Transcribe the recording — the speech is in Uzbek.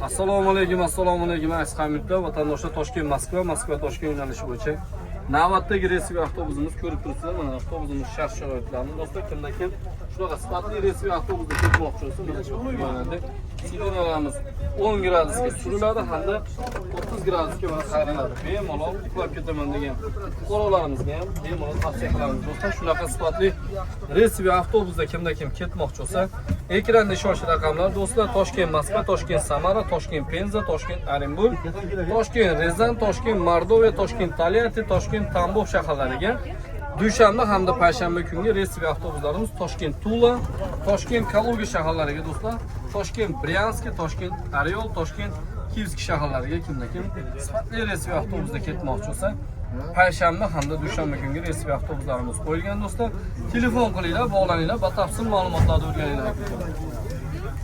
Assalomu alaykum, assalomu alaykum, aziz hamyurtlar, vatandoshlar. Toshkent Moskva, Moskva Toshkent yo'nalishi bo'yicha navbatdagi рейсовый avtobusimiz. Ko'rib turibsizlar, mana avtobusimiz shart sharoitlarini, do'stlar. Kimda kim shunaqa sifatli рейсовый avtobusda ketmoqchi bo'lsa, mana shu yo'nalishda сиденья larimiz 10 gradusga suriladi hamda 30 gradusga mana qayriladi. Bemalol uxlab ketaman degan fuqarolarimizga ham bemalol tavsiya qilamiz, do'stlar. Shunaqa sifatli рейсовый avtobusda kimda kim ketmoqchi bo'lsa, ekranda ishonch raqamlar, do'stlar: Toshkent Moskva, Toshkent Samara, Toshkent Penza, Toshkent Orenburg, Toshkent Ryazan, Toshkent Mordoviya, Toshkent Tolyatti, Toshkent Tambov shaharlariga dushanba hamda payshanba kungi рейсовый avtobuslarimiz, Toshkent Tula, Toshkent Kaluga shaharlariga, do'stlar, Toshkent Bryansk, Toshkent Oryol, Toshkent Kiyevsk shaharlariga kimda kim sifatli рейсовый avtobusda ketmoqchi bo'lsa, payshanba hamda dushanba kungi рейсовый avtobuslarimiz qo'yilgan, do'stlar. Telefon qilinglar, bog'laninglar, batafsil ma'lumotlarni o'rganinglar.